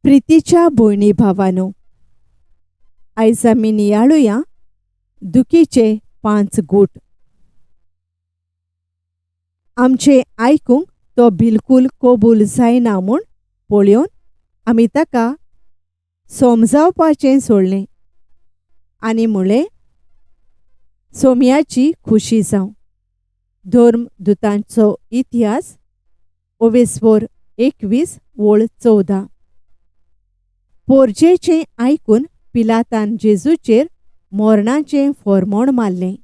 प्रितीच्या भयणी भावानो, आयज आमी नियाळुया दुखीचे 5 गूट. आमचें आयकूंक तो बिलकूल कबूल जायना म्हूण पळोवन आमी ताका समजावपाचें सोडलें आनी म्हणलें, सोम्याची खुशी जावं. धर्म दुतांचो इतिहास ओवेस्वर 21 वळ 14. पोरजेचें आयकून पिलातान जेजूचेर मरणाचें फॉर्मोण मारलें.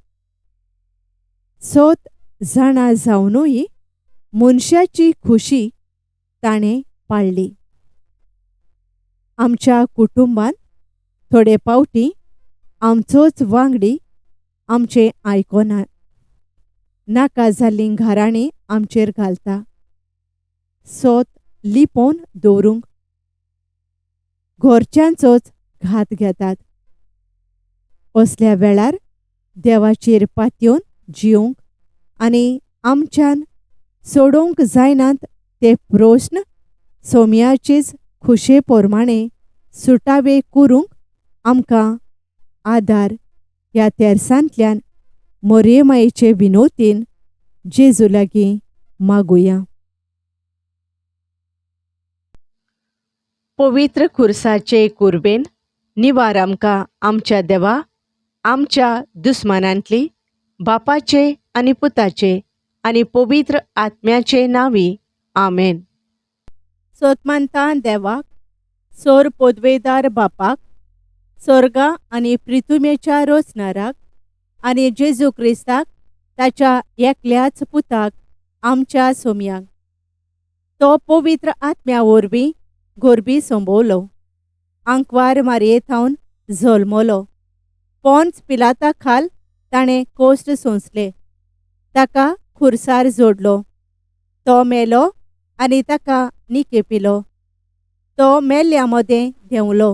7 जाणां जावनूय मनशाची खुशी ताणें पाळ्ळी. आमच्या कुटुंबांत थोडे पावटी आमचोच वांगडी आमचें आयकना, नाका जाल्लीं घराणीं आमचेर घालता. सोत लिपोवन दवरूंक घरच्यांचोच घात घेतात. असल्या वेळार देवाचेर पातयेवन जिवंक आनी आमच्यान सोडोवंक जायनात ते प्रस्न सोम्याचेच खुशे प्रमाणे सुटावे करूंक आमकां आदार ह्या तेरसांतल्यान मोरयेमायेचे विनोतीन जेजू लागीं मागुया. पवित्र खुर्साचे कुर्बेन निवार आमकां आमच्या देवा, आमच्या दुस्मानांतली, बापाचे आनी पुताचे आनी पवित्र आत्म्याचे नांवी, आमेन. सोतमानता देवाक, सोर पदवेदार बापाक, सोर्गा आनी प्रिथुमेच्या रोचनाराक आनी जेजू क्रिस्ताक ताच्या एकल्याच पुताक आमच्या सोम्याक, तो पवित्र आत्म्या वरवीं गोरबी संबवलो, आंकवार मारये थावन जल्मलो, पोंच पिलाता खाल ताणें कोश्ट सोंसले, ताका खुर्सार जोडलो, तो मेलो आनी ताका निकेपिलो, तो मेल्ल्या मदें देंवलो,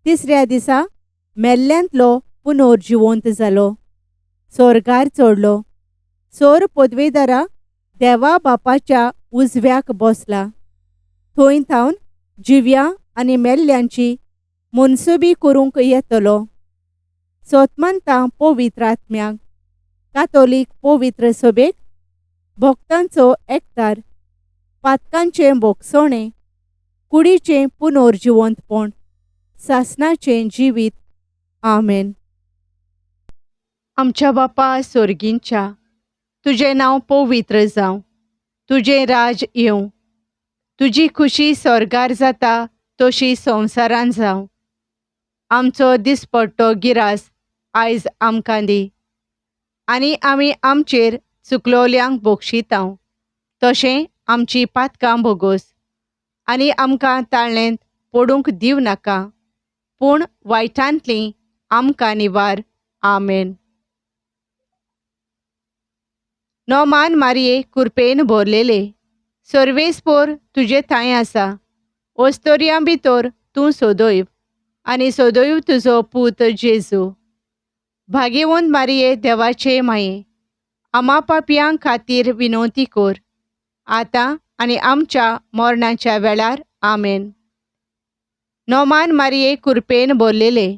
तिसऱ्या दिसा मेल्ल्यांतलो पुनर्जिवंत जालो, सोर्गार चडलो, सोर पदवेदारा देवा बापाच्या उजव्याक बसला, थंय थावन जिव्या आनी मेल्ल्यांची मनसुबी करूंक येतलो. सोतमानता पवित्र आत्म्याक, कातोलीक पवित्र सभेक, भक्तांचो एकतार, पातकांचें भोगसणें, कुडीचें पुनर्जिवंतपण, सासणाचें जिवीत. आमेन. आमच्या बापा सोर्गींच्या, तुजें नांव पवित्र जावं, तुजें राज येवं, तुजी खुशी स्वर्गार जाता तशी संवसारान जावं. आमचो दिसपट्टो गिरास आयज आमकां दी आनी आमी आमचेर चुकलोल्यांक बक्षितांव, तशें आमची पातकां भोगोस आनी आमकां ताळ्ळेंत पडूंक दिव नाका, पूण वायटांतली आमकां निवार. आमेन. नोमान मारये कुरपेन भरलेले, सर्वेस्पोर तुजे थांय आसा, ओस्तोरयां भितर तूं सोदोयव आनी सोदोयव तुजो पूत जेजू. भागेवंत मारये देवाचे माये, आमा पापयां खातीर विनोती कर, आतां आनी आमच्या मरणाच्या वेळार. आमेन. नोमान मारये कुरपेन भरलेले,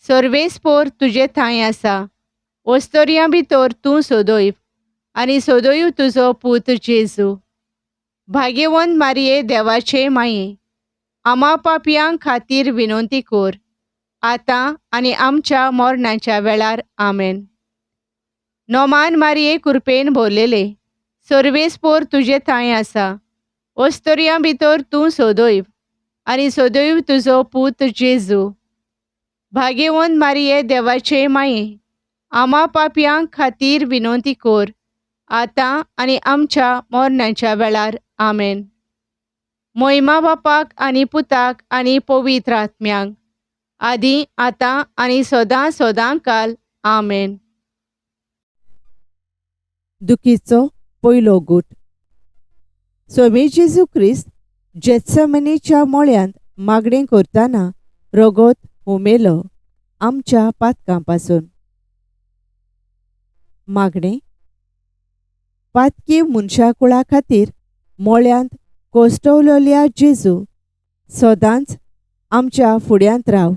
सर्वेस्पोर तुजे थांय आसा, ओस्तोरयां भितर तूं सोदोयव आनी सोदोयव तुजो पूत जेजू. भाग्यवंत मारये देवाचे माये, आमा पापयां खातीर विनंती कर, आतां आनी आमच्या मरणाच्या वेळार. आमेन. नोमान मारये कुरपेन भरलेले, सर्वेस्पोर तुजे थांय आसा, ओस्तोरयां भितर तूं सोदोयव आनी सोदोयव तुजो पूत जेजू. भाग्यवंत मारये देवाचे माये, आमा पापयां खातीर विनंती कर, आतां आनी आमच्या मरणाच्या वेळार. आमेन. मोहिमा बापाक आनी पुताक आनी पवित्र आत्म्याक, आदी आतां आनी सदां सदां काल. आमेन. दुखीचो पयलो गूट. स्वामी जेजू क्रिस्त जेत्समनीच्या मोळ्यांत मागणें करतना रगत हुमेलो आमच्या पातकां पासून. मागणें पातकी मनशाकुळा खातीर मोळ्यांत कोश्टवलेल्या जेजू, सदांच आमच्या फुड्यांत राव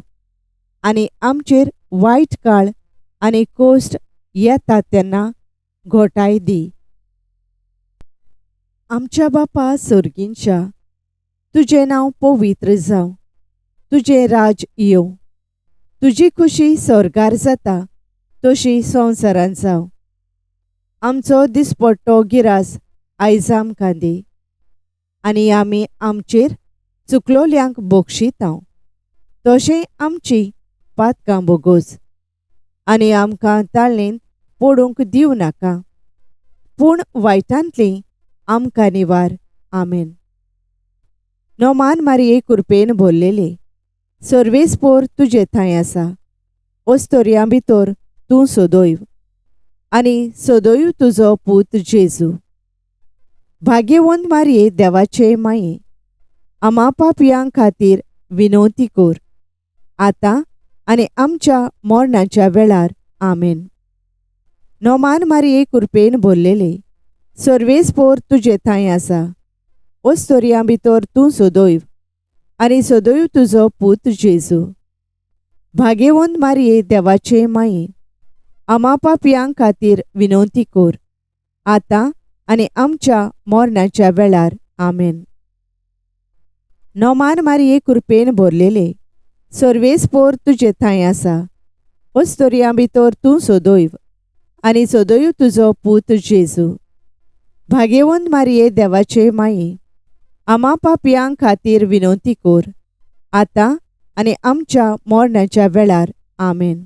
आनी आमचेर वायट काळ आनी कोश्ट येता तेन्ना घोटाय दी. आमच्या बापा सोर्गींच्या, तुजें नांव पवित्र जावं, तुजें राज येवं, तुजी खुशी स्वर्गार जाता तशी संवसारांत जावं. आमचो दिसपट्टो गिरास आयज आमकां दी आनी आमी आमचेर चुकलोल्यांक बक्षितांव तशें आमची पातकां बोगोस आनी आमकां ताळणेंत पडूंक दिवं नाका, पूण वायटांतली आमकां निवार. आमेन. नोमान मारये कुरपेन भरलेले, सर्वेस्पोर तुजे थंय आसा, ओस्तोरयां भितर तूं सदैव आनी सदैव तुजो पूत जेजू. भाग्यवंत मारये देवाचे माये, आमा पापयां खातीर विनवती कर, आतां आनी आमच्या मरणाच्या वेळार. आमेन. नोमान मारये कुरपेन भरलेले, सर्वेस्पोर तुजे थंय आसा, ओस्तोरयां भितर तूं सदैव आनी सदैव तुजो पूत जेजू. भाग्यवंत मारये देवाचे माये, आमा पापयां खातीर विनवती कर, आतां आनी आमच्या मरणाच्या वेळार. आमेन. नोमान मारये कुरपेन भरलेले, सर्वेस्पोर तुजे थंय आसा, ओस्तोरयां भितर तूं सदैव आनी सदैव तुजो पूत जेजू. भाग्यवंत मारये देवाचे माये, आमा पापयां खातीर विनवती कर, आतां आनी आमच्या मरणाच्या वेळार. आमेन.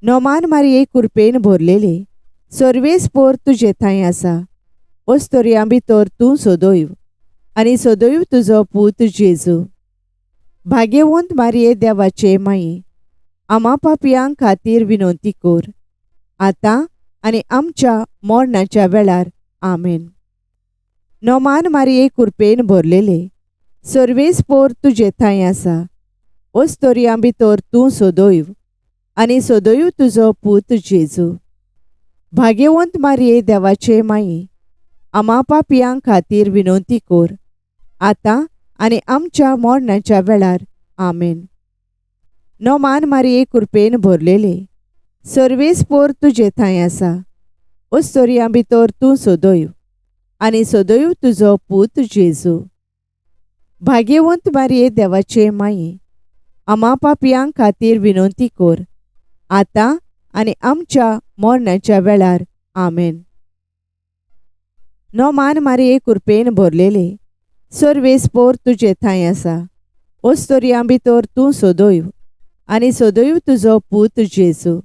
नोमान मारये कुरपेन भरलेले, सर्वेस्पोर तुजे थंय आसा, ओस्तोरयां भितर तूं सदैव आनी सदैव तुजो पूत जेजू. भाग्यवंत मारये देवाचे माये, आमा पापयां खातीर विनवती कर, आतां आनी आमच्या मरणाच्या वेळार. आमेन. नोमान मारये कुरपेन भरलेले, सर्वेस्पोर तुजे थंय आसा, ओस्तोरयां भितर तूं सदैव आनी सदैव तुजो पूत जेजू. भाग्यवंत मारये देवाचे माये, आमा पापयां खातीर विनवती कर, आतां आनी आमच्या मरणाच्या वेळार. आमेन. नोमान मारये कुरपेन भरलेले, सर्वेस्पोर तुजे थंय आसा, ओस्तोरयां भितर तूं सदैव आनी सदैव तुजो पूत जेजू. भाग्यवंत मारये देवाचे माये, आमा पापयां खातीर विनवती कर, आतां आनी आमच्या मरणाच्या वेळार. आमेन. नोमान मारये कुरपेन भरलेले, सर्वेस्पोर तुजे थंय आसा, ओस्तोरयां भितर तूं सदैव आनी सदैव तुजो पूत जेजू.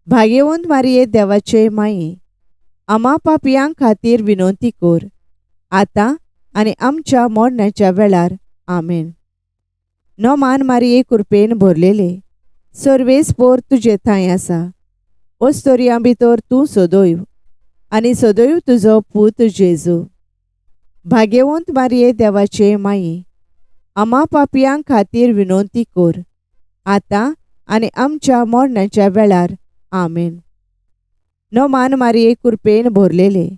भाग्यवंत मारये देवाचे माये, आमा पापयां खातीर विनवती कर, आतां आनी आमच्या मरणाच्या वेळार. आमेन. नोमान मारये कुरपेन भरलेले, सर्वेस्पोर तुजे थंय आसा, ओस्तोरयां भितर तूं सदैव आनी सदैव तुजो पूत जेजू. भाग्यवंत मारये देवाचे माये, आमा पापयां खातीर विनवती कर, आतां आनी आमच्या मरणाच्या वेळार. आमेन. नोमान मारये कुरपेन भरलेले,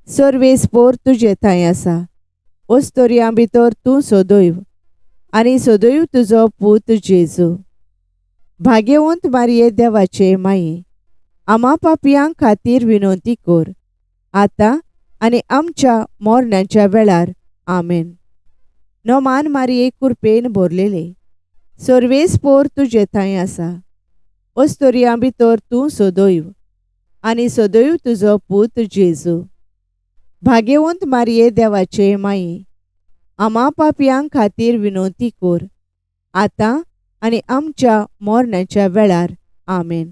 सर्वेस्पोर तुजे थंय आसा, ओस्तोरयां भितर तूं सदैव आनी सदैव तुजो पूत जेजू. भाग्यवंत मारये देवाचे माये, आमा पापयां खातीर विनवती कर, आतां आनी आमच्या मरणाच्या वेळार. आमेन. नोमान मारये कुरपेन भरलेले, सर्वेस्पोर तुजे थंय आसा, ओस्तोरयां भितर तूं सदैव आनी सदैव तुजो पूत जेजू. भाग्यवंत मारये देवाचे माये, आमा पापयां खातीर विनवती कर, आतां आनी आमच्या मरणाच्या वेळार. आमेन.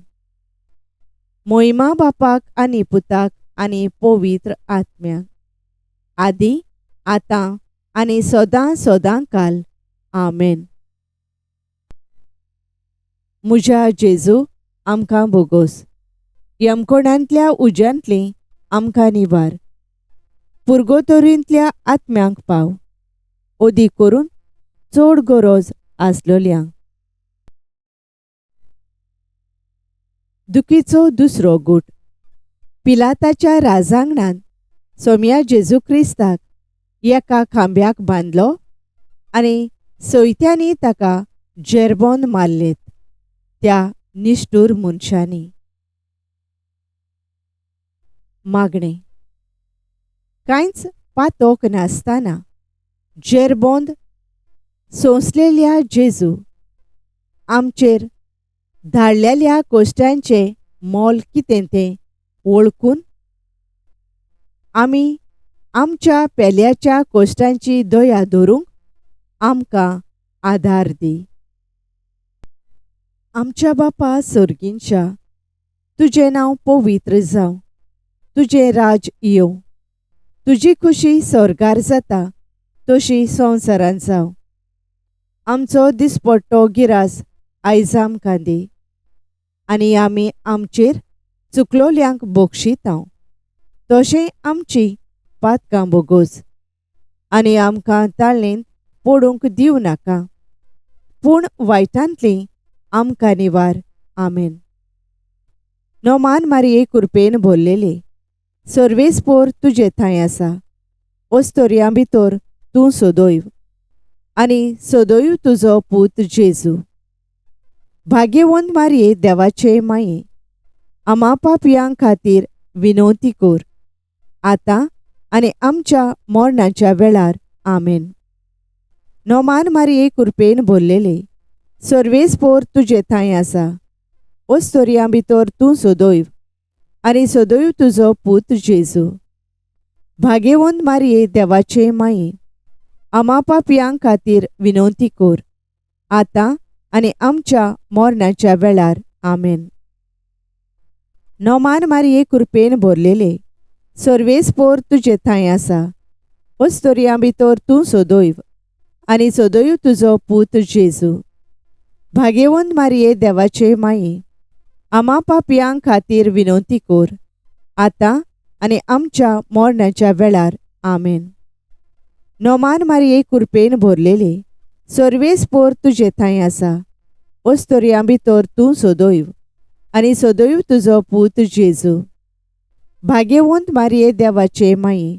मोहिमा बापाक आनी पुताक आनी पवित्र आत्म्याक, आदी आतां आनी सदां सदां काल. आमेन. म्हज्या जेजू, आमकां बोगोस, यमकोणांतल्या उज्यांतली आमकां निवार, पुर्गोतोरींतल्या आत्म्यांक पाव, ओदी करून चड गरज आसलोल्यांक. दुखीचो दुसरो गूट. पिलाताच्या राजांगणांत सोम्या जेजू क्रिस्ताक एका खांब्याक बांदलो आनी सोयत्यांनी ताका जेरबोन मारलेत त्या निश्ठूर मनशांनी. मागणें. कांयच पातोक नासतना जेरबोंद सोंसलेल्या जेजू, आमचेर धाडलेल्या कोश्टांचें मोल कितें तें वळखून आमी आमच्या पेल्याच्या कोश्टांची दया धरूंक आमकां आदार दी. आमच्या बापा सर्गींच्या, तुजें नांव पवित्र जावं, तुजें राज येवं, तुजी खुशी स्वर्गार जाता तशी संवसारांत जावं. आमचो दिसपट्टो गिरास आयज आमकां दी आनी आमी आमचेर चुकलोल्यांक बक्षितांव तशें आमची पातकां बोगोस आनी आमकां ताळेंत पडूंक दिवं नाका, पूण वायटांतली आमकां निवार. आमेन. नोमान मारये कुरपेन भरलेले, सर्वेस्पोर तुजे थंय आसा, ओस्तोरयां भितर तूं सदैव आनी सदैव तुजो पूत जेजू. भाग्यवंत मारये देवाचे माये, आमा पापयां खातीर विनवती कर, आतां आनी आमच्या मरणाच्या वेळार. आमेन. नोमान मारये कुरपेन भरलेले, सर्वेस्पोर तुजे थंय आसा, ओस्तोरयां भितर तूं सदैव आनी सदैव तुजो पूत जेजू. भाग्यवंत मारये देवाचे माये, आमा पापयां खातीर विनवती कर, आतां आनी आमच्या मरणाच्या वेळार. आमेन. नोमान मारये कुरपेन भरलेले, सर्वेस्पोर तुजे थंय आसा, ओस्तोरयां भितर तूं सदैव आनी सदैव तुजो पूत जेजू. भाग्यवंत मारये देवाचे माये, आमा पापयां खातीर विनवती कर, आतां आनी आमच्या मरणाच्या वेळार. आमेन. नोमान मारये कुरपेन भरलेले, सर्वेस्पोर तुजे थंय आसा, ओस्तोरयां भितर तूं सदैव आनी सदैव तुजो पूत जेजू. भाग्यवंत मारये देवाचे माये,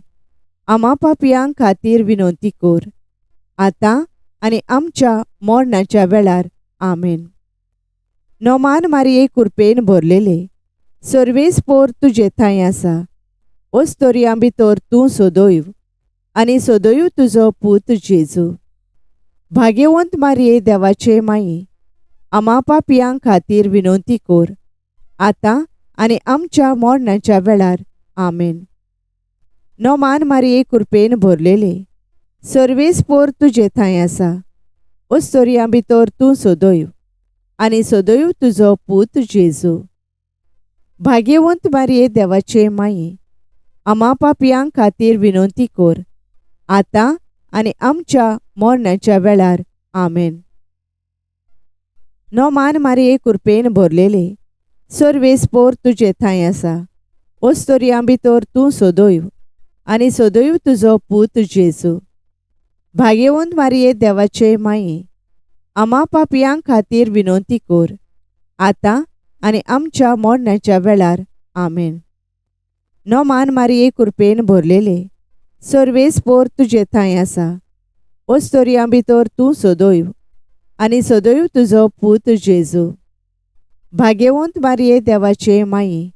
आमा पापयां खातीर विनवती कर, आतां आनी आमच्या मरणाच्या वेळार. आमेन. नोमान मारये कुरपेन भरलेले, सर्वेस्पोर तुजे थंय आसा, ओस्तोरयां भितर तूं सदैव आनी सदैव तुजो पूत जेजू. भाग्यवंत मारये देवाचे माये, आमा पापयां खातीर विनवती कर, आतां आनी आमच्या मरणाच्या वेळार. आमेन. नोमान मारये कुरपेन भरलेले, सर्वेस्पोर तुजे थंय आसा, ओस्तोरयां भितर तूं सदैव आनी सदैव तुजो पूत जेजू. भाग्यवंत मारये देवाचे माये, आमा पापयां खातीर विनवती कर, आतां आनी आमच्या मरणाच्या वेळार. आमेन. नोमान मारये कुरपेन भरलेले, सर्वेस्पोर तुजे थंय आसा, ओस्तोरयां भितर तूं सदैव आनी सदैव तुजो पूत जेजू. भाग्यवंत मारये देवाचे माये, आमा पापयां खातीर विनवती कर, आतां आनी आमच्या मरणाच्या वेळार. आमेन. नोमान मारये कुरपेन भरलेले, सर्वेस्पोर तुजे थंय आसा, ओस्तोरयां भितर तूं सदैव आनी सदैव तुजो पूत जेजू. भाग्यवंत मारये देवाचे माये,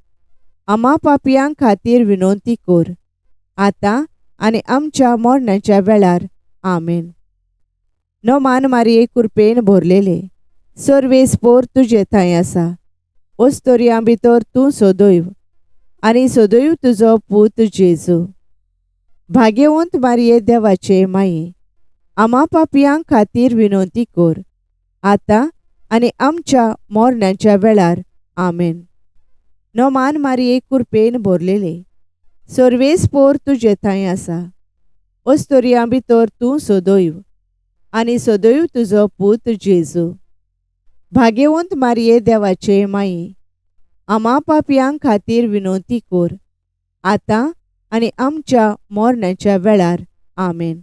आमा पापयां खातीर विनवती कर, आतां आनी आमच्या मरणाच्या वेळार. आमेन. नोमान मारये कुरपेन भरलेले, सर्वेस्पोर तुजे थंय आसा, ओस्तोरयां भितर तूं सदैव आनी सदैव तुजो पूत जेजू. भाग्यवंत मारये देवाचे माये, आमा पापयां खातीर विनवती कर, आतां आनी आमच्या मरणाच्या वेळार. आमेन. नोमान मारये कुरपेन भरलेले, सर्वेस्पोर तुजे थंय आसा, ओस्तोरयां भितर तूं सदैव आनी सदैव तुजो पूत जेजू. भाग्यवंत मारये देवाचे माये, आमा पापयां खातीर विनवती कर, आतां आनी आमच्या मरणाच्या वेळार. आमेन.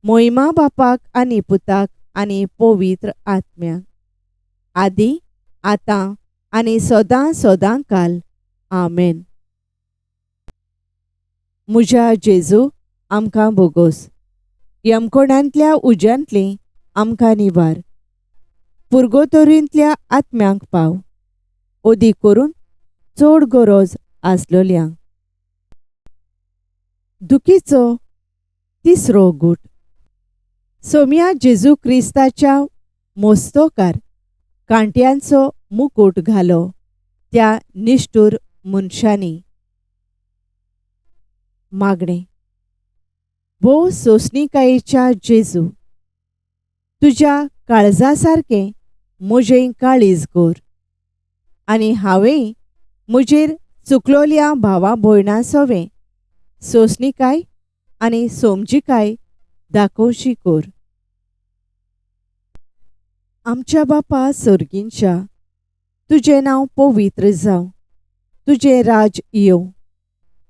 मोहिमा बापाक आनी पुताक आनी पवित्र आत्म्याक, आदी आतां आनी सदां सदां काल. आमेन. म्हज्या जेजू, आमकां बोगोस. यमकोणांतल्या उज्यांतली आमकां निवार. पुर्गोतोरींतल्या आत्म्यांक पाव, ओदी करून चड गरज आसलोल्यांक. दुखीचो तिसरो गूट. सोम्या जेजू क्रिस्ताच्या मोस्तोकार कांट्यांचो मुकूट घालो त्या निश्ठूर मनशांनी. मागणें. भोव सोंसणिकायेच्या जेजू, तुज्या काळजा सारकें म्हजें काळीज कर आनी हांवें म्हजेर चुकलोल्या भावा भयणां सोवें सोंसणिकाय आनी सोमजिकाय दाखोवची कर. आमच्या बापा सर्गींच्या, तुजें नांव पवित्र जावं, तुजें राज येवं,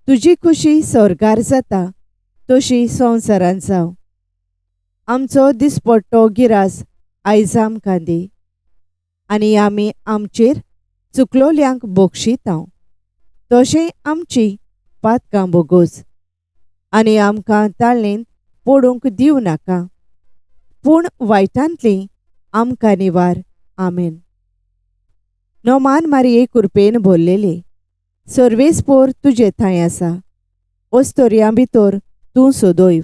तुजी खुशी स्वर्गार जाता तशी संवसारांत जावं. आमचो दिसपट्टो गिरास आयज आमकां दी आनी आमी आमचेर चुकलोल्यांक बक्षितांव तशें आमची पातकां बोगोस आनी आमकां ताळेंत पडूंक दिवं नाका, पूण वायटांतली आमकां निवार. आमेन. नोमान मारिये कुरपेन भरलेले, सर्वेस्पोर तुजे थंय आसा, ओस्तोरयां भितर तूं सदैव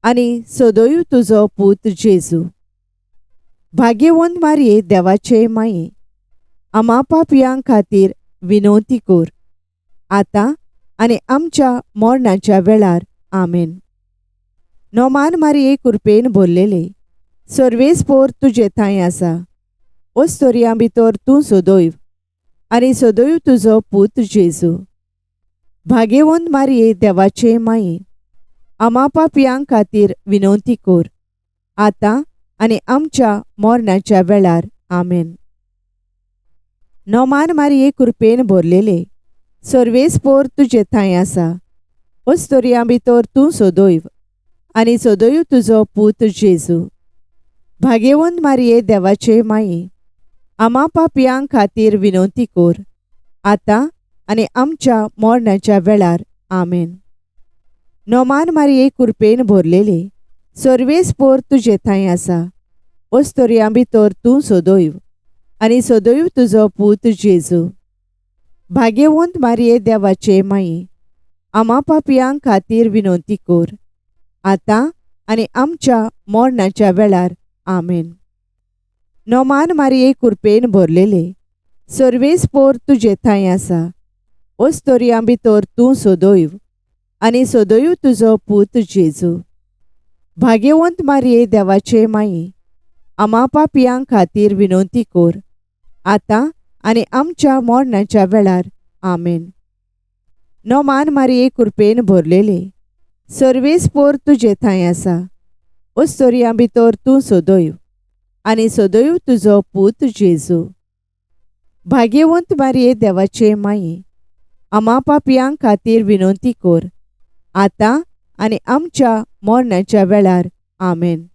आनी सदैव तुजो पूत जेजू. भाग्यवंत मारिये देवाचे माये, आमा पापयां खातीर विनवती कर, आतां आनी आमच्या मरणाच्या वेळार. आमेन. नोमान मारिये कुरपेन भरलेले, सर्वेस्पोर तुजे थंय आसा, ओस्तोरयां भितर तूं सदैव आनी सदैव तुजो पूत जेजू. भाग्यवंत मारिये देवाचे माये, आमा पापयां खातीर विनवती कर, आतां आनी आमच्या मरणाच्या वेळार. आमेन. नोमान मारिये कुरपेन भरलेले, सर्वेस्पोर तुजे थंय आसा, ओस्तोरयां भितर तूं सदैव आनी सदैव तुजो पूत जेजू. भाग्यवंत मारिये देवाचे माये, आमा पापयां खातीर विनवती कर, आतां आनी आमच्या मरणाच्या वेळार. आमेन. नोमान मारिये कुरपेन भरलेले, सर्वेस्पोर तुजे थंय आसा, ओस्तोरयां भितर तूं सदैव आनी सदैव तुजो पूत जेजू. भाग्यवंत मारिये देवाचे माये, आमा पापयां खातीर विनवती कर, आतां आनी आमच्या मरणाच्या वेळार. आमेन. नोमान मारिये कुरपेन भरलेले, सर्वेस्पोर तुजे थंय आसा, ओस्तोरयां भितर तूं सदैव आनी सदैव तुजो पूत जेजू. भाग्यवंत मारिये देवाचे माये, आमा पापयां खातीर विनवती कर, आतां आनी आमच्या मरणाच्या वेळार. आमेन. नोमान मारिये कुरपेन भरलेले, सर्वेस्पोर तुजे थंय आसा, ओस्तोरयां भितर तूं सदैव आनी सदैव तुजो पूत जेजू. भाग्यवंत मारिये देवाचे माये, आमा पापयां खातीर विनवती कर, आतां आनी आमच्या मरणाच्या वेळार. आमेन.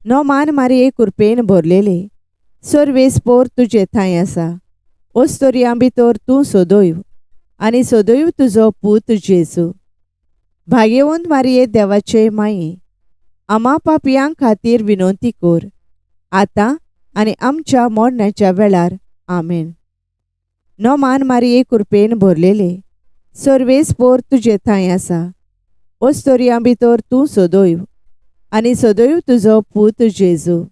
नोमान मारिये कुरपेन भरलेले, सर्वेस्पोर तुजे थंय आसा, ओस्तोरयां भितर तूं सदैव आनी सदैव तुजो पूत जेजू. भाग्यवंत मारिये देवाचे माये, आमा पापयां खातीर विनवती कर, आतां आनी आमच्या मरणाच्या वेळार. आमेन. नोमान मारिये कुरपेन भरलेले, सर्वेस्पोर तुजे थंय आसा, ओस्तोरयां भितर तूं सदैव आनी सदैव तुजो पूत जेजू.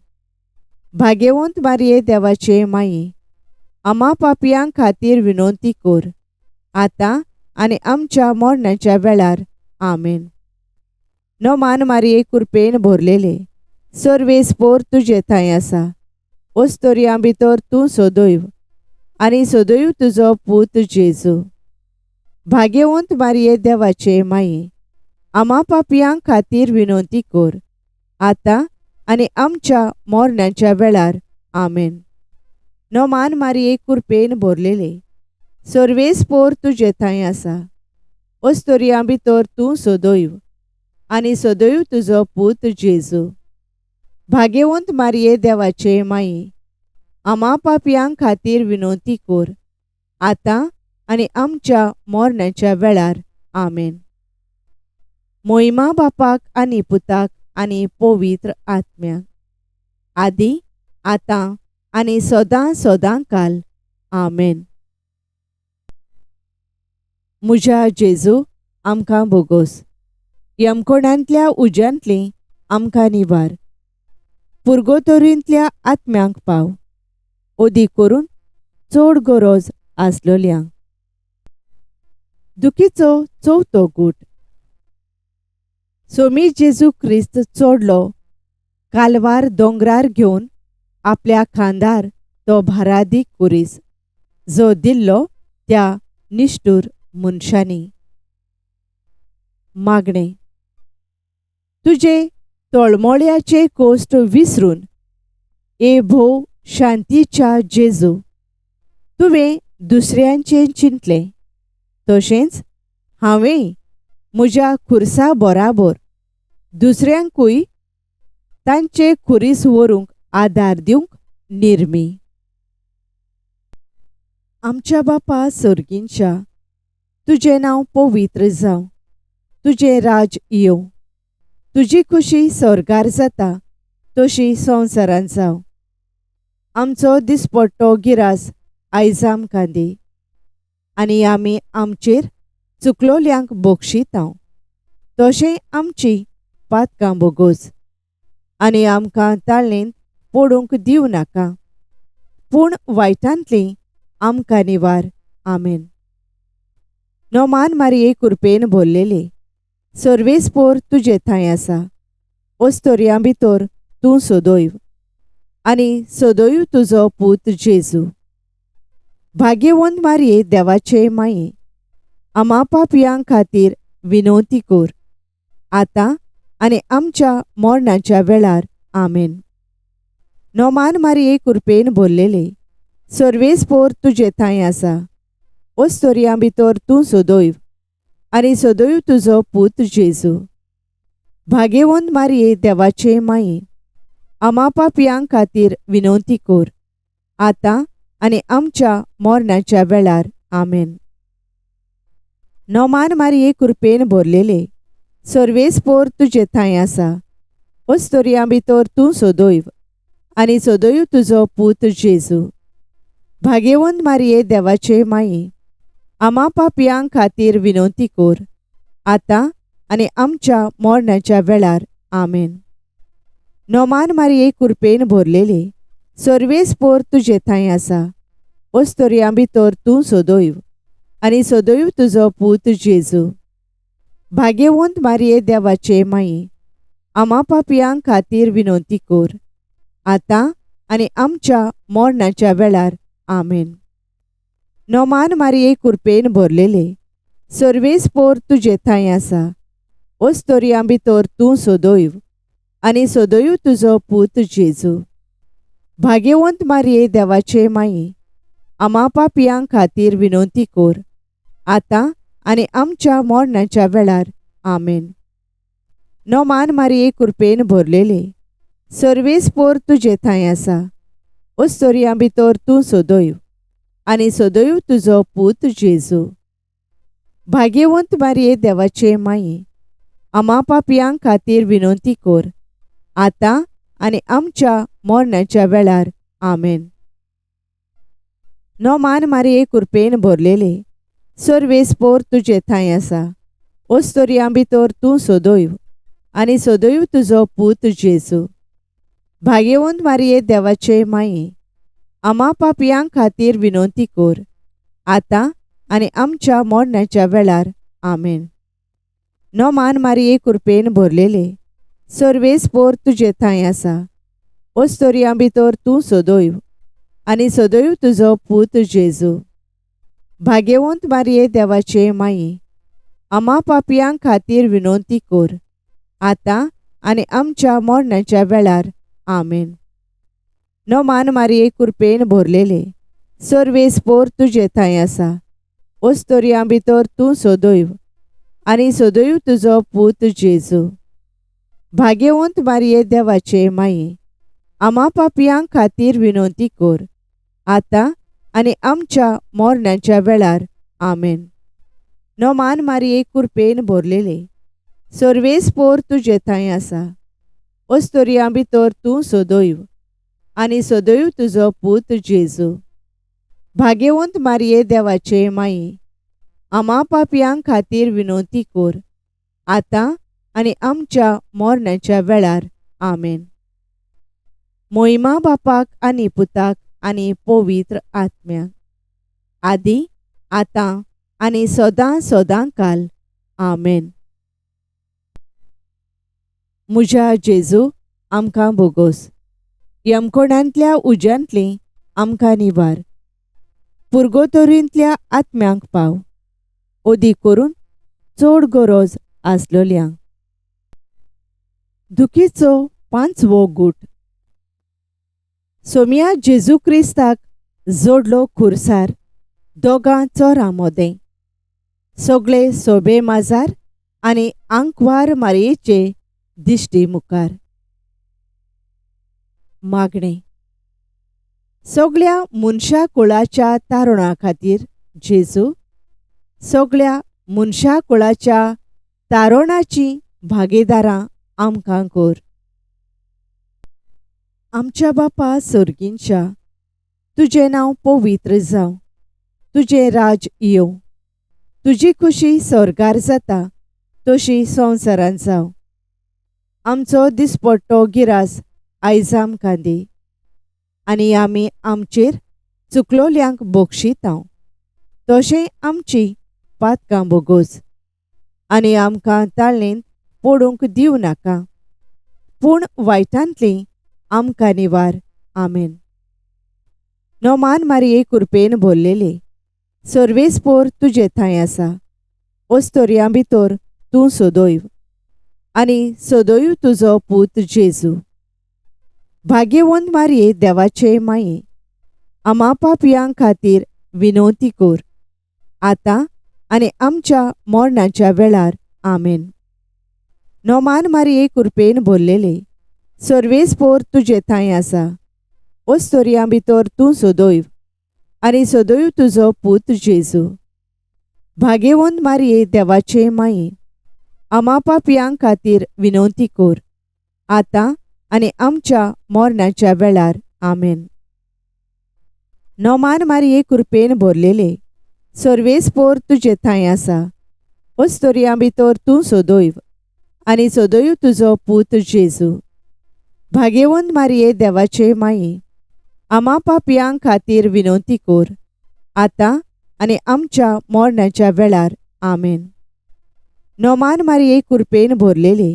भाग्यवंत मारिये देवाचे माये, आमा पापयां खातीर विनवती कर, आतां आनी आमच्या मरणाच्या वेळार. आमेन. नोमान मारिये कुरपेन भरलेले, सर्वेस्पोर तुजे थंय आसा, ओस्तोरयां भितर तूं सदैव आनी सदैव तुजो पूत जेजू. भाग्यवंत मारिये देवाचे माये, आमा पापयां खातीर विनवती कर, आतां आनी आमच्या मरणाच्या वेळार. आमेन. नोमान मारिये कुरपेन भरलेले, सर्वेस्पोर तुजे थंय आसा, ओस्तोरयां भितर तूं सदैव आनी सदैव तुजो पूत जेजू. भाग्यवंत मारिये देवाचे माये, आमा पापयां खातीर विनवती कर, आतां आनी आमच्या मरणाच्या वेळार. आमेन. मोहिमा बापाक आनी पुताक आनी पवित्र आत्म्याक, आदी आतां आनी सदां सदां काल. आमेन. म्हज्या जेजू, आमकां भोगोस. यमकोणांतल्या उज्यांतली आमकां निवार. पुर्गोतोरींतल्या आत्म्यांक पाव, ओदी करून चड गरज आसलोल्यांक. दुखीचो चवथो गूट. सोमी जेजू क्रिस्त चडलो कालवार दोंगरार घेवन आपल्या खांदार तो भारादीक कुरीस जो दिल्लो त्या निश्ठूर मनशांनी. मागणें. तुजे तळमळ्याचे कोश्ट विसरून ए भोव शांतीच्या जेजू, तुवें दुसऱ्यांचें चिंतलें, तशेंच हांवें म्हज्या खुर्सा बराबर दुसऱ्यांकूय तांचे खुरीस व्हरूंक आदार दिवंक निर्मी. आमच्या बापा सर्गींच्या, तुजें नांव पवित्र जावं, तुजें राज येवं, तुजी खुशी स्वर्गार जाता तशी संवसारांत जावं. आमचो दिसपट्टो गिरास आयज आमकां दी, आनी आमी आमचेर चुकलोल्यांक बक्षितांव, तशें आमची पातकां भोगोस, आनी आमकां ताळेंत पडूंक दिवं नाका, पूण वायटांतली आमकां निवार. आमेन. नोमान मारिये कुरपेन भरलेले, सर्वेस्पोर तुजे थंय आसा, ओस्तोरयां भितर तूं सदैव आनी सदैव तुजो पूत जेजू. भाग्यवंत मारिये देवाचे माये, आमा पापयां खातीर विनवती कर, आतां आनी आमच्या मरणाच्या वेळार. आमेन. नोमान मारिये कुरपेन भरलेले, सर्वेस्पोर तुजे थंय आसा, ओस्तोरयां भितर तूं सदैव आनी सदैव तुजो पूत जेजू. भाग्यवंत मारिये देवाचे माये, आमा पापयां खातीर विनवती कर, आतां आनी आमच्या मरणाच्या वेळार. आमेन. नोमान मारिये कुरपेन भरलेले, सर्वेस्पोर तुजे थंय आसा, ओस्तोरयां भितर तूं सदैव आनी सदैव तुजो पूत जेजू. भाग्यवंत मारिये देवाचे माये, आमा पापयां खातीर विनवती कर, आतां आनी आमच्या मरणाच्या वेळार. आमेन. नोमान मारिये कुरपेन भरलेले, सर्वेस्पोर तुजे थंय आसा, ओस्तोरयां भितर तूं सदैव आनी सदैव तुजो पूत जेजू. भाग्यवंत मारिये देवाचे माये, आमा पापयां खातीर विनवती कर, आतां आनी आमच्या मरणाच्या वेळार. आमेन. नोमान मारिये कुरपेन भरलेले, सर्वेस्पोर तुजे थंय आसा, ओस्तोरयां भितर तूं सदैव आनी सदैव तुजो पूत जेजू. भाग्यवंत मारिये देवाचे माये, आमा पापयां खातीर विनवती कर, आतां आनी आमच्या मरणाच्या वेळार. आमेन. नोमान मारिये कुरपेन भरलेले, सर्वेस्पोर तुजे थंय आसा, ओस्तोरयां भितर तूं सदैव आनी सदैव तुजो पूत जेजू. भाग्यवंत मारिये देवाचे माये, आमा पापयां खातीर विनवती कर, आतां आनी आमच्या मरणाच्या वेळार. आमेन. नोमान मारिये कुरपेन भरलेले, सर्वेस्पोर तुजे थंय आसा, ओस्तोरयां भितर तूं सदैव आनी सदैव तुजो पूत जेजू. भाग्यवंत मारिये देवाचे माये, आमा पापयां खातीर विनवती कर, आतां आनी आमच्या मरणाच्या वेळार. आमेन. नोमान मारिये कुरपेन भरलेले, सर्वेस्पोर तुजे थंय आसा, ओस्तोरयां भितर तूं सदैव आनी सदैव तुजो पूत जेजू. भाग्यवंत मारिये देवाचे माये, आमा पापयां खातीर विनवती कर, आतां आनी आमच्या मरणाच्या वेळार. आमेन. नोमान मारिये कुरपेन भरलेले, सर्वेस्पोर तुजे थंय आसा, ओस्तोरयां भितर तूं सदैव आनी सदैव तुजो पूत जेजू. भाग्यवंत मारिये देवाचे माये, आमा पापयां खातीर विनवती कर, आतां आनी आमच्या मरणाच्या वेळार. आमेन. नोमान मारिये कुरपेन भरलेले, सर्वेस्पोर तुजे थांय आसा. अस्तोरियां भितर तूं सदैव आनी सदैव तुजो पूत जेजू. भाग्यवंत मारये देवाचे माये, आमा पापयां खातीर विनवती कर, आतां आनी आमच्या मरणाच्या वेळार. आमेन. मोहिमा बापाक आनी पुताक आनी पवित्र आत्म्याक, आदी आतां आनी सदां सदां काल. आमेन. म्हज्या जेजू, आमकां बोगोस. यमकोणांतल्या उज्यांतली आमकां निवार. पुर्गोतोरींतल्या आत्म्यांक पाव, ओदी करून चड गरज आसलोल्यांक. दुखीचो पांचवो गूट. सोमिया जेजू क्रिस्ताक जोडलो खुर्सार, दोगां चोरां मोदें. सगळे सोबे माजार आनी आंकवार मारयेचे दिश्टी मुखार. मागणें. सगळ्या मनशा कुळाच्या तारुणा खातीर जेजू, सगळ्या मनशा कुळाच्या तारुणाची भागीदारां आमकां कर. आमच्या बापा सर्गींच्या, तुजें नांव पवित्र जावं, तुजें राज येवं, तुजी खुशी स्वर्गार जाता तशी संवसारांत जावं. आमचो दिसपट्टो गिरास आयज आमकां दी, आनी आमी आमचेर चुकलोल्यांक बक्षितांव, तशें आमची पातकां बोगोस, आनी आमकां ताळणेंत पडूंक दिवं नाका, पूण वायटांतली आमकां निवार. आमेन. नोमान मारये कुरपेन भरलेले, सर्वेस्पोर तुजे थांय आसा. अस्तोरियां भितर तूं सदैव आनी सदैव तुजो पूत जेजू. भाग्यवंत मारये देवाचे माये, आमा पापयां खातीर विनवती कर, आतां आनी आमच्या मरणाच्या वेळार. आमेन. नोमान मारये कुरपेन भरलेले, सर्वेस्पोर तुजे थांय आसा. अस्तोरियां भितर तूं सदैव आनी सदैव तुजो पूत जेजू. भाग्यवंत मारये देवाचे माये, आमा पापयां खातीर विनवती कर, आतां आनी आमच्या मरणाच्या वेळार. आमेन. नोमान मारये कुरपेन भरलेले, सर्वेस्पोर तुजे थांय आसा. अस्तोरियां भितर तूं सदैव आनी सदैव तुजो पूत जेजू. भाग्यवंत मारये देवाचे माये, आमा पापयां खातीर विनवती कर, आतां आनी आमच्या मरणाच्या वेळार. आमेन. नोमान मारये कुरपेन भरलेले,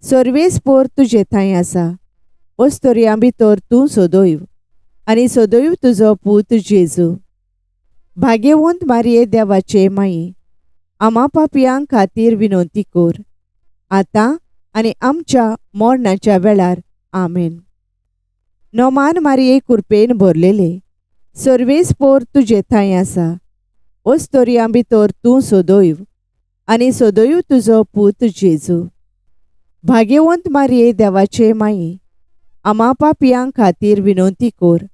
सर्वेस्पोर तुजे थांय आसा. अस्तोरियां भितर तूं सदैव आनी सदैव तुजो पूत जेजू. भाग्यवंत मारये देवाचे माये, आमा पापयां खातीर विनवती कर, आतां आनी आमच्या मरणाच्या वेळार. आमेन. नोमान मारये कुरपेन भरलेले, सर्वेस्पोर तुजे थांय आसा. अस्तोरियां भितर तूं सदैव आनी सदैव तुजो पूत जेजू. भाग्यवंत मारये देवाचे माये, आमा पापयां खातीर विनवती कर,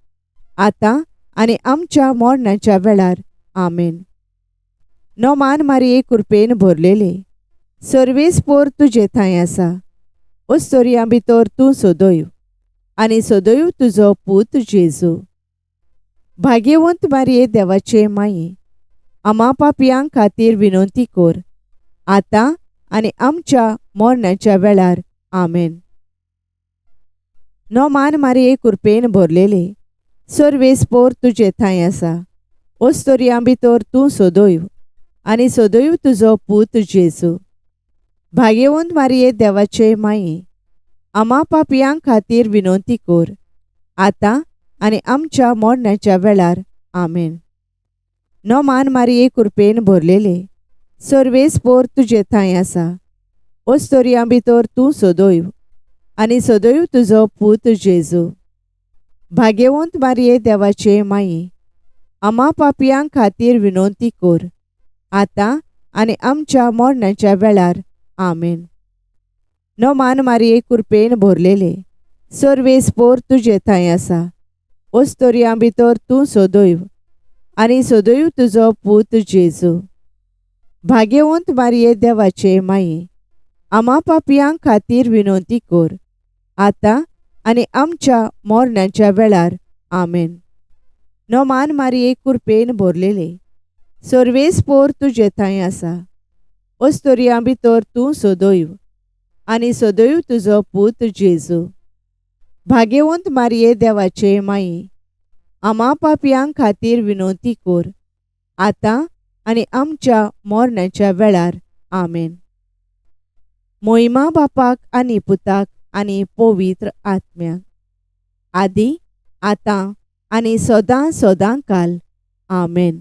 आतां आनी आमच्या मरणाच्या वेळार. आमेन. नोमान मारये कुरपेन भरलेले, सर्वेस्पोर तुजे थांय आसा. अस्तोरियां भितर तूं सदैव आनी सदैव तुजो पूत जेजू. भाग्यवंत मारये देवाचे माये, आमा पापयां खातीर विनवती कर, आतां आनी आमच्या मरणाच्या वेळार. आमेन. नोमान मारये कुरपेन भरलेले, सर्वेस्पोर तुजे थांय आसा. अस्तोरियां भितर तूं सदैव आनी सदैव तुजो पूत जेजू. भाग्यवंत मारये देवाचे माये, आमा पापयां खातीर विनवती कर, आतां आनी आमच्या मरणाच्या वेळार. आमेन. नोमान मारये कुरपेन भरलेले, सर्वेस्पोर तुजे थांय आसा. अस्तोरियां भितर तूं सदैव आनी सदैव तुजो पूत जेजू. भाग्यवंत मारये देवाचे माये, आमा पापयां खातीर विनवती कर, आतां आनी आमच्या मरणाच्या वेळार. आमेन. नोमान मारये कुरपेन भरलेले, सर्वेस्पोर तुजे थांय आसा. अस्तोरियां भितर तूं सदैव आनी सदैव तुजो पूत जेजू. भाग्यवंत मारये देवाचे माये, आमा पापयां खातीर विनवती कर, आतां आनी आमच्या मरणाच्या वेळार. आमेन. नोमान मारये कुरपेन भरलेले, सर्वेस्पोर तुजे थंय आसा. अस्तोरियां भितर तूं सदैव आनी सदैव तुजो पूत जेजू. भाग्यवंत मारये देवाचे माये, आमा पापयां खातीर विनवती कर, आतां आनी आमच्या मरणाच्या वेळार. आमेन. मोहिमा बापाक आनी पुताक आनी पवित्र आत्म्याक, आदी आतां आनी सदां सदां काल. आमेन.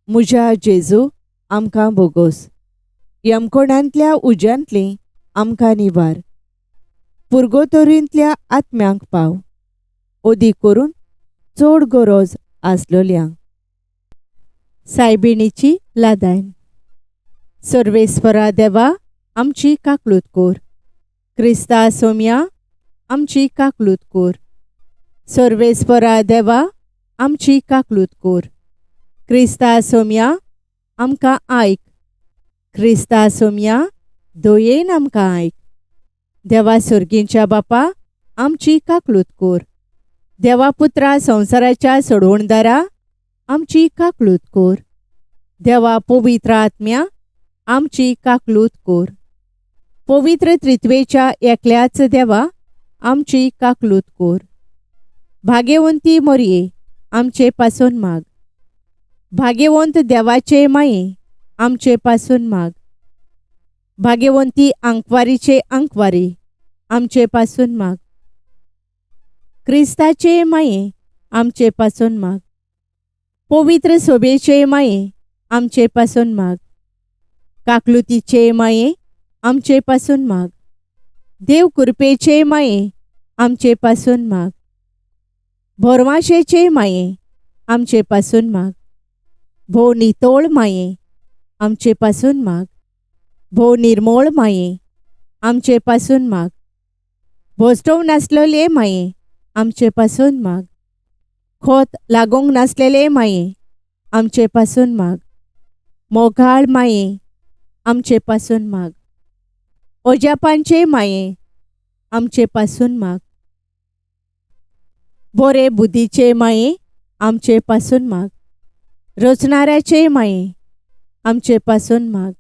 म्हज्या जेजू, आमकां बोगोस. यमकोणांतल्या उज्यांतली आमकां निवार. पुर्गोतोरींतल्या आत्म्यांक पाव, ओदी करून चड गरज आसलोल्यांक. सायबिणीची लादायन. सर्वेस्परा देवा, आमची काकलूत कोर. क्रिस्ता सोम्या, आमची काकलूत कोर. सर्वेस्परा देवा, आमची काकलूत कोर. क्रिस्ता सोम्या, आमकां आयक. क्रिस्ता सोम्या, दयेन आमकां आयक. देवा सर्गींच्या बापा, आमची काकलूत कोर. देवा पुत्रा संवसाराच्या सोडवणदारा, आमची काकलूत कोर. देवा पवित्र आत्म्या, आमची काकलूत कोर. पवित्र त्रित्वेच्या एकल्याच देवा, आमची काकलूत कोर. भाग्यवंती मोरये, आमचे पासून माग. भाग्यवंत देवाचे माये, आमचे पासून माग. भाग्यवंती आंकवारीचे आंकवारी, आमचे पासून माग. क्रिस्ताचे माये, आमचे पासून माग. पवित्र सोबेचे माये, आमचे पासून माग. काकलुतीचे माये, आमचे पासून माग. देव कृपेचे माये, आमचे पासून माग. भोरवाशेचे माये, आमचे पासून माग. भोव नितोळ माये, आमचे पासून माग. भोव निर्मोळ माये, आमचे पासून माग. भोसटोव नासलेले माये, आमचे पासून माग. खोत लागूंक नासलेले माये, आमचे पासून माग. मोगाळ माये, आमचे पासून माग. ओजापांचे माये, आमचे पासून माग. बोरे बुद्धीचे माये, आमचे पासून माग. रचणाऱ्याचे माये, आमचे पासून माग.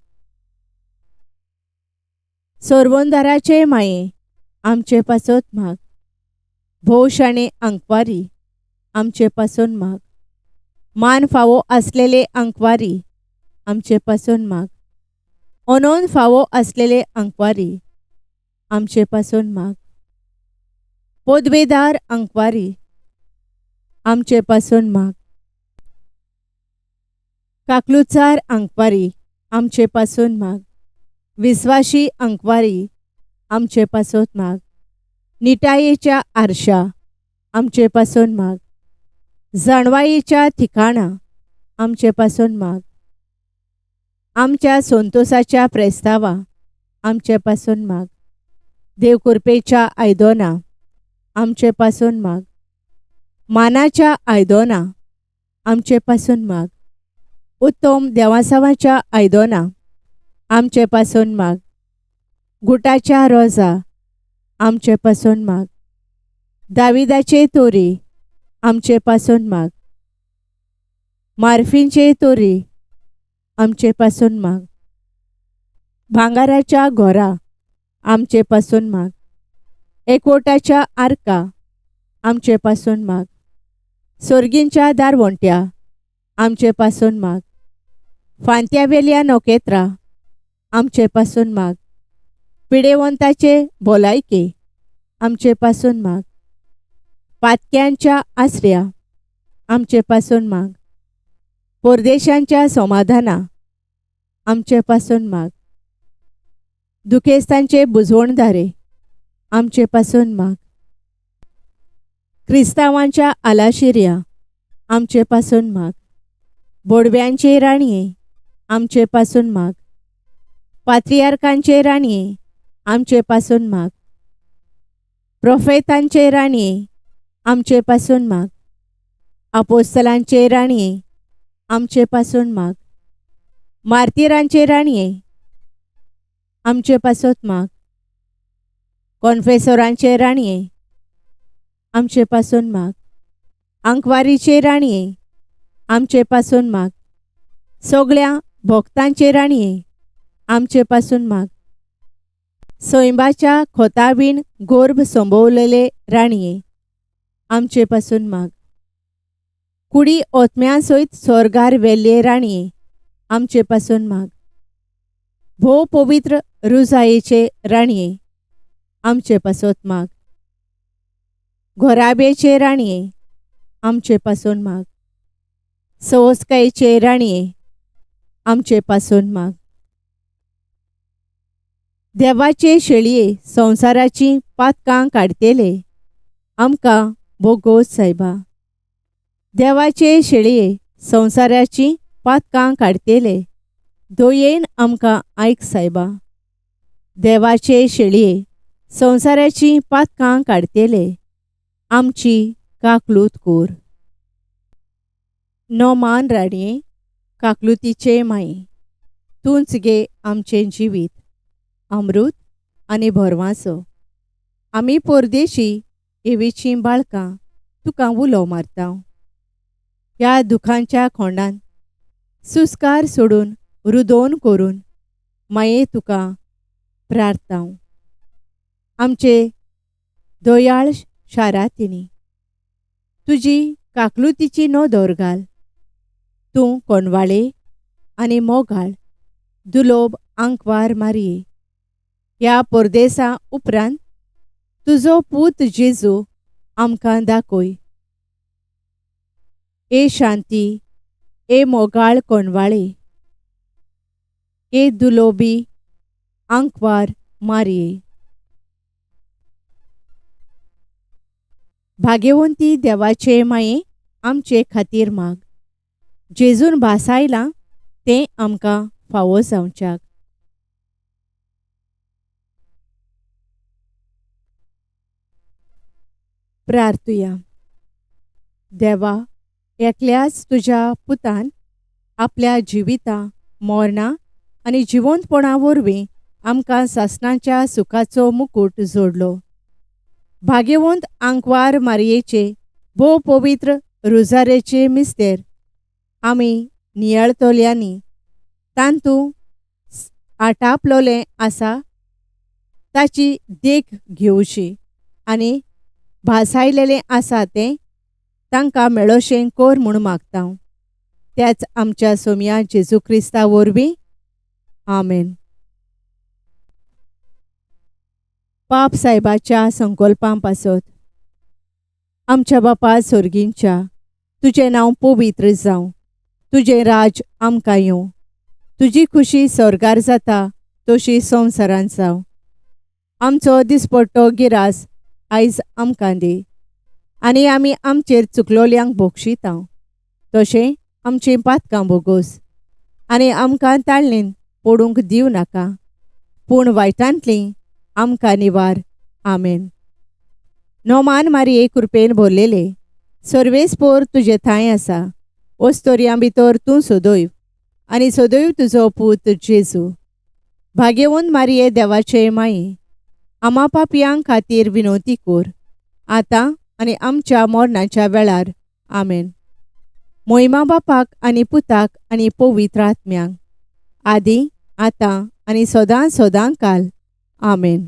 सोरवंदाराचे माये, आमचे पासत माग. भोव शाणे आंकवारी, आमचे पासून माग. मान फावो आसलेले आंकवारी, आमचे पासून माग. अनोन फावो आसलेले आंकवारी, आमचे पासून माग. पदवेदार आंकवारी, आमचे पासून माग. काकलुचार आंकवारी, आमचे पासून माग. विस्वाशी आंकवारी, आमचे पासत माग. निटायेच्या आरशा, आमचे पासून माग. जाणवायेच्या ठिकाणा, आमचे पासून माग. आमच्या संतोसाच्या प्रेस्तावा, आमचे पासून माग. देव कृपेच्या आयदोना, आमचे पासून माग. मानाच्या आयदोना, आमचे पासून माग. उत्तम देवासावाच्या आयदोना, आमचे पासून माग. गुटाच्या रोजा, आमचे पासून माग. दाविदाचे तोरी, आमचे पासून माग. मार्फींचे तोरी, आमचे पासून माग. भांगाराच्या घोरा, आमचे पासून माग. एकवटाच्या आर्का, आमचे पासून माग. सोर्गींच्या दारवंट्या, आमचे पासून माग. फांत्यावेल्या नखेत्रां, आमचे पासून माग. पिडेवंताचे भलायके, आमचे पासून माग. पातक्यांच्या आसऱ्या, आमचे पासून माग. परदेशांच्या समाधाना, आमचे पासून माग. दुखेस्तांचे बुजवणदारे, आमचे पासून माग. क्रिस्तांवांच्या आलाशिऱ्या, आमचे पासून माग. बोडव्यांचे राणये, आमचे पासून माग. पात्रियार्कांचे राणये, आमचे पासून माग. प्रोफेतांचे राणये, आमचे पासून माग. आपोस्तलांचे राणये, आमचे पासून माग. मार्तिरांचे राणये, आमचे पासत माग. कॉन्फेसोरांचे राणये, आमचे पासून माग. आंकवारीचे राणये, आमचे पासून माग. सगळ्या भक्तांचे राणये, आमचे पासून माग. सैंबाच्या खोतावीण गोर्भ संभवलेले राणये, आमचे पासून माग. कुडी ओतम्या सयत स्वर्गार वेल्ले राणये, आमचे पासून माग. भोव पवित्र रुजायेचे राणये, आमचे पासत माग. घोराब्याचे राणये, आमचे पासून माग. सवस्कायेचे राणये, आमचे पासून माग. देवाचे शेळये संवसाराची पातकां काडटेले, आमकां बोगोस सायबा. देवाचे शेळये संवसाराची पातकां काडटेले, दयेन आमकां आयक सायबा. देवाचे शेळये संवसाराची पातकां काडटेले, आमची काकलूत कोर. नोमान राणये, काकलुतीचे माये, तूंच गे आमचें जिवीत, अमृत आनी भरवांसो. आमी परदेशी एवीचीं बाळकां तुका उलो मारता. ह्या दुखांच्या खोंडान सुस्कार सोडून रुदोन करून माये तुका प्रार्थना. आमचे दयाळ शारातिनी तुजी काकलुतीची नदर घाल. तूं कोणवाळे आनी मोगाळ दुलोब आंकवार मारये. ह्या परदेसा उपरांत तुजो पूत जेजू आमकां दाखय. ए शांती, ए मोगाळ कोणवाळे, ए दुलोबी आंकवार मारये. भाग्यवंती देवाचे माये, आमचे खातीर माग. जेजून भासायलां तें आमकां फावो जावच्याक. प्रार्थुया. देवा, एकल्याच तुज्या पुतान आपल्या जिविता, मरणा आनी जिवंतपणा वरवीं आमकां सासणाच्या सुखाचो मुकूट जोडलो. भाग्यवंत आंकवार मारयेचे भोव पवित्र रुजारेचे मिस्तेर आमी नियाळतल्यांनी तांतू आटापलोलें आसा ताची देख घेवची आनी भासायलेलें आसा तें तांकां मेळोशें कोर म्हूण मागता. त्याच आमच्या सोमया जेजू क्रिस्ता वरवीं. आमेन. पाप सायबाच्या संकल्पां पासत. आमच्या बापा सोर्गींच्या, तुजें नांव पवित्र जावं, तुजें राज आमकां येवं, तुजी खुशी स्वर्गार जाता तशी संवसारांत जावं. आमचो दिसपट्टो गिरास आयज आमकां दी आनी आमी आमचेर चुकलोल्यांक बोगशिता तशें आमचीं पातकां बोगोस आनी आमकां ताळणेन पडूंक दिवं नाका, पूण वायटांतलीं आमकां निवार. आमेन. नोमान मारये कृपेन भरलेले, सर्वेस्पोर तुजे थांय आसा. ओस्तोरयां भितर तूं सदैव आनी सदैव तुजो पूत जेजू. भाग्यवंत मारये देवाचे माये, आमा पापयां खातीर विनवती कोर, आतां आनी आमच्या मरणाच्या वेळार. आमेन. मोहिमा बापाक आनी पुताक आनी पवित्र आत्म्यांक, आदी आतां आनी सदां सदां काल. आमेन.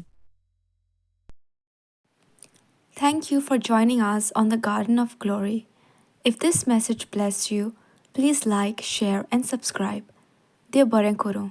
Thank you for joining us on the Garden of Glory. If this message blessed you, please like, share, and subscribe. देव बरें करूं.